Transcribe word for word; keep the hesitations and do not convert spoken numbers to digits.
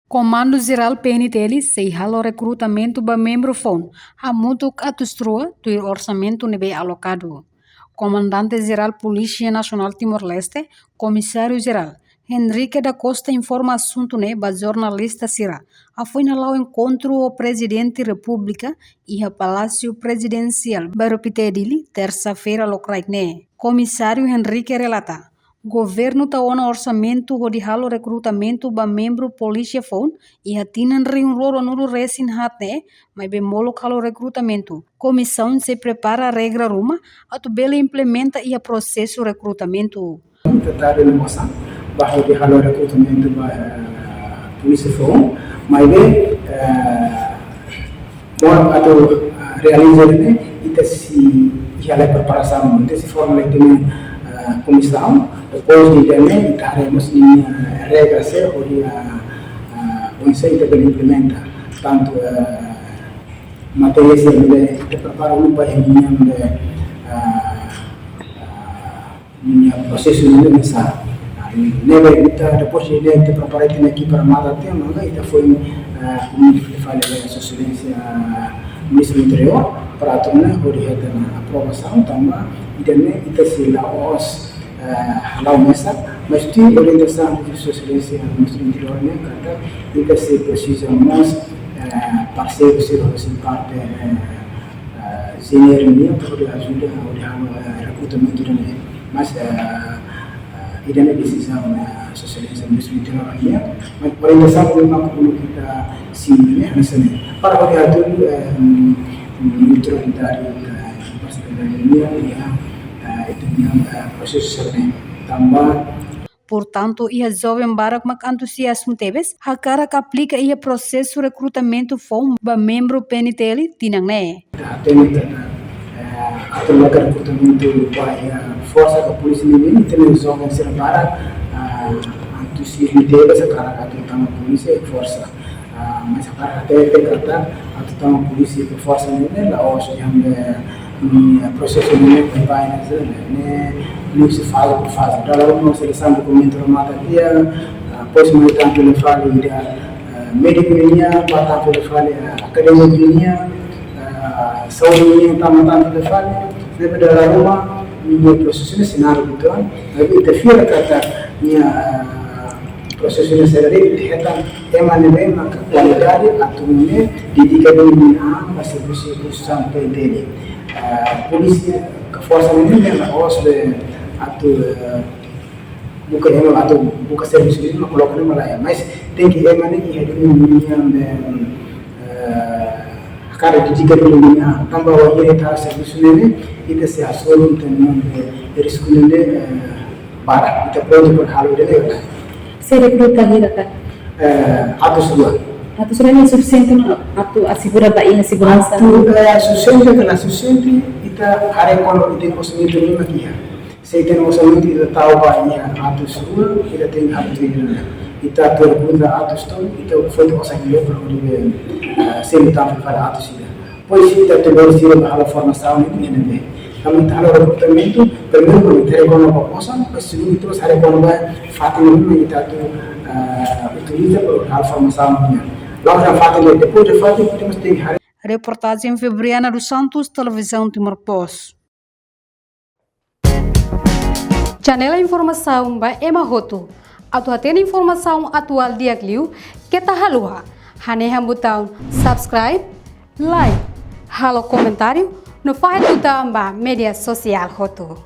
Komandu Jerál P N T L sei halo rekrutamentu ba membru foun hamutuk atus rua tuir orsamentu ne'ebé alokadu. Komandante Jerál Polísia Nasionál Timor-Leste, Komisáriu Jerál Henrique da Costa informa asuntu ne'e ba jornalista sira, hafoin hala'o enkontru ho Prezidente Repúblika iha Palásiu Prezidensiál, Bairru Pité, Dili, tersa-feira lokraik ne'e. Komisáriu Henrique relata, governu tau ona orsamentu hodi halo rekrutamentu ba membru polísia foun iha tinan rihun rua ruanulu resin haat ne'e, maibé molok halo rekrutamentu. Komisaun sei prepara regra ruma atu bele implementa iha prosesu rekrutamentu. Ita tau ona osan ba hodi halo rekrutamentu ba, eh, polísia foun, maibé, eh, molok atu, eh, realiza ne'e, ita sei iha lai preparasaun, ita sei forma lai tinan, eh, komisaun, depois de ida-ne'e, ita haree mós ninia regra sira hodi, eh, eh, oinsá ita bele implementa, tantu, eh, matéria sira ne'ebé ita prepara uluk ba iha ninia, eh, eh, ninia prosesu ne'e oinsá. Ah, ne'ebé ita, depois de ita prepara tiha ona ekipa remata tiha, maka ita foin, eh, komunika fali ba Sua Exelénsia Ministru Interiór, para atu nune'e hodi hetan aprovasaun, tanba ida-ne'e ita sei la'ós, eh, hala'o mesak, mas tuir orientasaun de Sua Exelénsia Ministru Interiór ne'e, katak ita sei presiza mós, eh, parseiru sira husi parte, eh, eh, senior nian, atu hodi ajuda, hodi halo, eh, rekrutamentu ida-ne'e. Mas, eh, eh, ida-ne'e desizaun, eh, Sua Exelénsia Ministru Interiór nian, mas orientasaun ne'ebé mak uluk ita simu ne'e, hanesan ne'e. Para hodi atu, eh, mm, mm, neutralidade, eh, parsialidade nian, iha, eh, ita-nia, eh, prosesu sira-ne'e. Tanba Portantu, iha joven barak mak antuziazmu tebes, hakarak aplika iha prosesu rekrutamentu foun ba membru P N T L tinan ne'e. Ita hatene katak, eh, atu lori rekrutamentu ba iha forsa ka polísia nian, ita hatene joven sira barak, ah, antuziazmu tebes hakarak atu tama polísia ka forsa. Ah, mas hakarak hatete katak atu tama polísia ka forsa ne'e la'ós iha ne'e, mm, prosesu ne'e ita bá iha ne'e, ne'e, ne'e sei faze por faze. Dala ruma selesaun dokumentu remata tiha, ah, depois mai ita atu fali ida, ah, médiku nian, bá atu fali, ah, akadémiku nian, ah, saúde nian, tama atu fali, ne'ebé dala ruma, ne'e prosesu ne'e sei naruk uitoan, maibé ita fiar katak nia, ah, prosesu ne'e sei hetan ema ne'ebé maka kualidade atu nune'e dedika duni an ba servisu instituisaun P N T L. Ah, polísia ka forsa ne'e la'ós de'it atu, eh, buka ema atu buka servisu ne'e mak koloka ne'e malae. Mas tenke ema ne'e iha duni nian, eh, hakarak dedika duni an. Tanba wainhira ita servisu ne'e, ita sei hasoru ita-nia, eh, risku ne'e, eh, barak, ita prontu para halo ida-ne'e. Sei rekruta hira ka? Eh, atus rua. Atus rua ne'e sufisiente ona atu asegura ba iha seguransa? Atu, eh, sufisiente ka la sufisiente, ita haree kona-ba ita-nia orsamentu ne'ebé mak iha. Se ita-nia orsamentu ita tau ba iha atus rua, ita tenke halo tuir ne'e. Ita atu rekruta atus tolu, ita foti osan hira para hodi, eh, sei ita fali atus ida. Depois ita atu lori sira ba halo formasaun iha ne'ebé. Tanba ita halo rekrutamentu, primeiru mak ita haree kona-ba osan, depois segundu ita mós haree kona-ba fatin ne'ebé mak ita atu, eh, utiliza para halo formasaun nian. La'ós de'it fatin, depois de fatin, ita mós tenke haree. Reportajen Febriana dos Santos, Televizaun Timor Post. Janela informasaun ba ema hotu. Atu hatene informasaun atuál di'ak liu, keta haluha hanehan butaun subscribe, like, halo komentáriu, no fahe tutan ba média sosiál hotu.